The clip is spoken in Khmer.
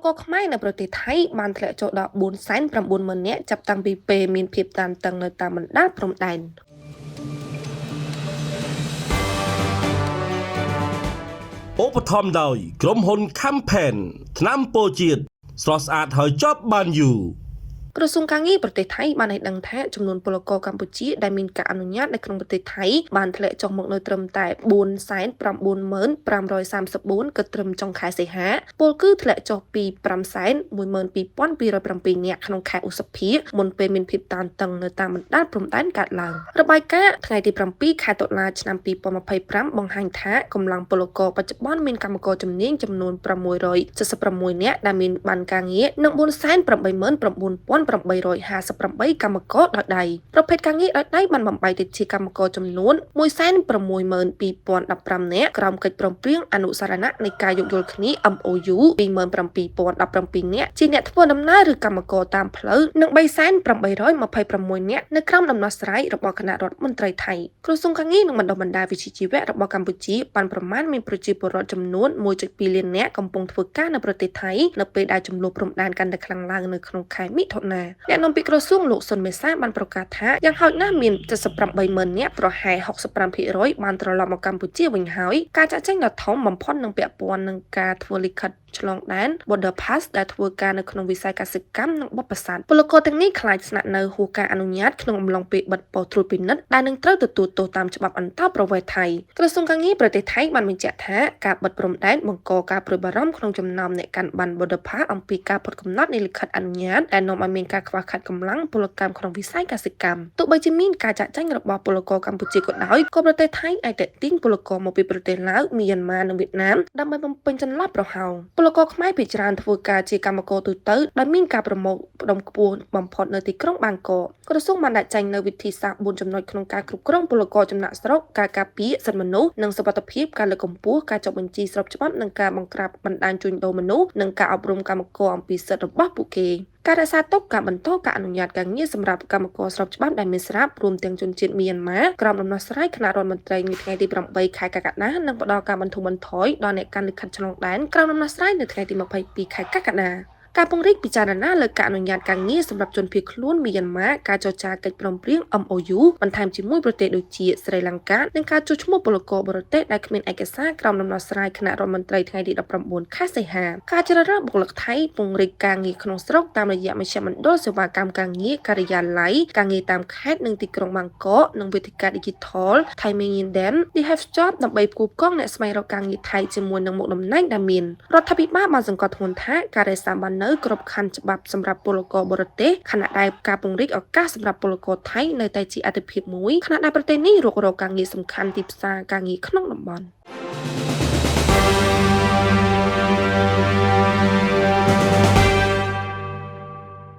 ករខ្មែរនៅប្រទេសថៃបានធ្លាក់ចុះដល់490,000នាក់ចាប់តាំងពីពេលមានភាពតានតឹងនៅតាមបណ្ដាព្រំដែន ឧបត្ថម្ភដោយក្រុមហ៊ុន Campaign ថ្នាំពោជាតិស្រស់ស្អាតហើយជាប់បានយូរ ក្រសួងការងារប្រទេសថៃបានឲ្យដឹងថាចំនួនពលករកម្ពុជាដែលមានការអនុញ្ញាតនៅក្នុងប្រទេសថៃបានធ្លាក់ចុះមកនៅត្រឹមតែ495,534គិតត្រឹមចុងខែសីហាពលគឺធ្លាក់ចុះពី512,207នាក់ក្នុងខែឧសភាមុនពេលមានភាពតានតឹងនៅតាមបណ្ដាព្រំដែនកើតឡើងរបាយការណ៍ថ្ងៃទី7ខែតុលាឆ្នាំ2025បង្ហាញថាកម្លាំងពលករបច្ចុប្បន្នមានកម្មករជំនាញចំនួន676នាក់ដែលមានបានការងារនិង489,858កម្មករដោយដៃប្រភេទការងារដោយដៃបានបំបែកទៅជាកម្មករចំនួន162,015នាក់ក្រោមកិច្ចព្រមព្រៀងអនុស្សរណៈនៃការយោគយល់គ្នា MOU 27,017នាក់ជាអ្នកធ្វើដំណើរឬកម្មករតាមផ្លូវនិង3,826នាក់នៅក្រោមដំណោះស្រាយរបស់គណៈរដ្ឋមន្ត្រីថៃក្រសួងការងារនិងបណ្ដុះបណ្ដាលវិជ្ជាជីវៈរបស់កម្ពុជាបានប្រមាណមានប្រជាពលរដ្ឋចំនួន1.2លាននាក់កំពុងធ្វើការនៅប្រទេសថៃនៅពេលដែលចំនួនព្រំដែនកាន់តែខ្លាំងឡើងនៅក្នុងខែមិថុនាអ្នកនាំពាក្យក្រសួងលោកសុនមេសាបានប្រកាសថាយ៉ាងហោចណាស់មាន78ម៉ឺននាក់ប្រហែល65%បានត្រឡប់មកកម្ពុជាវិញហើយការចាក់ចែងដ៏ធំបំផុតនឹងពាក់ព័ន្ធនឹងការធ្វើលិខិតឆ្លងដែន Border Pass ដែលធ្វើការនៅក្នុងវិស័យកសិកម្មនិងបបិសាទពលករទាំងនេះខ្លាចស្នាក់នៅហួសការអនុញ្ញាតក្នុងអំឡុងពេលបិទប៉ុស្តិ៍ត្រួតពិនិត្យដែលនឹងត្រូវទទួលទោសតាមច្បាប់អន្តោប្រវេសន៍ថៃក្រសួងការងារប្រទេសថៃបានបញ្ជាក់ថាការបិទព្រំដែនបង្កការព្រួយបារម្ភក្នុងចំណោមអ្នកកាន់ប័ណ្ណ Border Pass អំពីការផុតកំណត់នៃលិខិតអនុញ្ញាតដែលនាំឲ្យមានការខ្វះខាតកម្លាំងពលកម្មក្នុងវិស័យកសិកម្មទោះបីជាមានការចាក់ចែងរបស់ពលករកម្ពុជាក៏ដោយក៏ប្រទេសថៃអាចទាក់ទាញពលករមកពីប្រទេសឡាវមីយ៉ាន់ម៉ានិងវៀតណាមដើម្បីបំពេញចន្លោះប្រហោងពលករខ្មែរភាគច្រើនធ្វើការជាកម្មករទូទៅដោយមានការប្រមូលផ្ដុំខ្ពស់បំផុតនៅទីក្រុងបាងកកក្រសួងបានដាក់ចេញនូវវិធីសាស្ត្រ4ចំណុចក្នុងការគ្រប់គ្រងពលករចំណាកស្រុកការការពារសិទ្ធិមនុស្សនិងសុវត្ថិភាពការលើកកម្ពស់ការចុះបញ្ជីស្របច្បាប់និងការបង្ក្រាបបណ្ដាញជួញដូរមនុស្សនិងការអប់រំកម្មករអំពីសិទ្ធិរបស់ពួកគេការរក្សាទុកការបន្តការអនុញ្ញាតការងារសម្រាប់កម្មករស្របច្បាប់ដែលមានស្រាប់រួមទាំងជនជាតិមីយ៉ាន់ម៉ាក្រោមដំណោះស្រាយគណៈរដ្ឋមន្ត្រីនៅថ្ងៃទី8ខែកក្កដានឹងផ្ដល់ការបន្ធូរបន្ថយដល់អ្នកកាន់លិខិតឆ្លងដែនក្រោមដំណោះស្រាយនៅថ្ងៃទី22ខែកក្កដាការពង្រីកពិចារណាលើការអនុញ្ញាតការងារសម្រាប់ជនភៀសខ្លួនមីយ៉ាន់ម៉ាការចរចាកិច្ចព្រមព្រៀង MOU បន្ថែមជាមួយប្រទេសដូចជាស្រីលង្កានិងការចុះឈ្មោះពលករបរទេសដែលគ្មានឯកសារក្រោមដំណោះស្រាយគណៈរដ្ឋមន្ត្រីថ្ងៃទី19ខែសីហាការជ្រើសរើសបុគ្គលិកថៃពង្រីកការងារក្នុងស្រុកតាមរយៈមជ្ឈមណ្ឌលសេវាកម្មការងារការិយាល័យការងារតាមខេត្តនិងទីក្រុងបាងកកនិងវេទិកា Digital Thai Million Dem The Have Job ដើម្បីផ្គូផ្គងអ្នកស្វែងរកការងារថៃជាមួយនឹងមុខតំណែងដែលមានរដ្ឋាភិបាលបានសង្កត់ធ្ងន់ថាការរក្សាបាននូវក្របខ័ណ្ឌច្បាប់សម្រាប់ពលករបរទេសខណៈដែលការពង្រីកឱកាសសម្រាប់ពលករថៃនៅតែជាអាទិភាពមួយខណៈដែលប្រទេសនេះរុករកការងារសំខាន់ទីផ្សារការងារក្នុងតំបន់។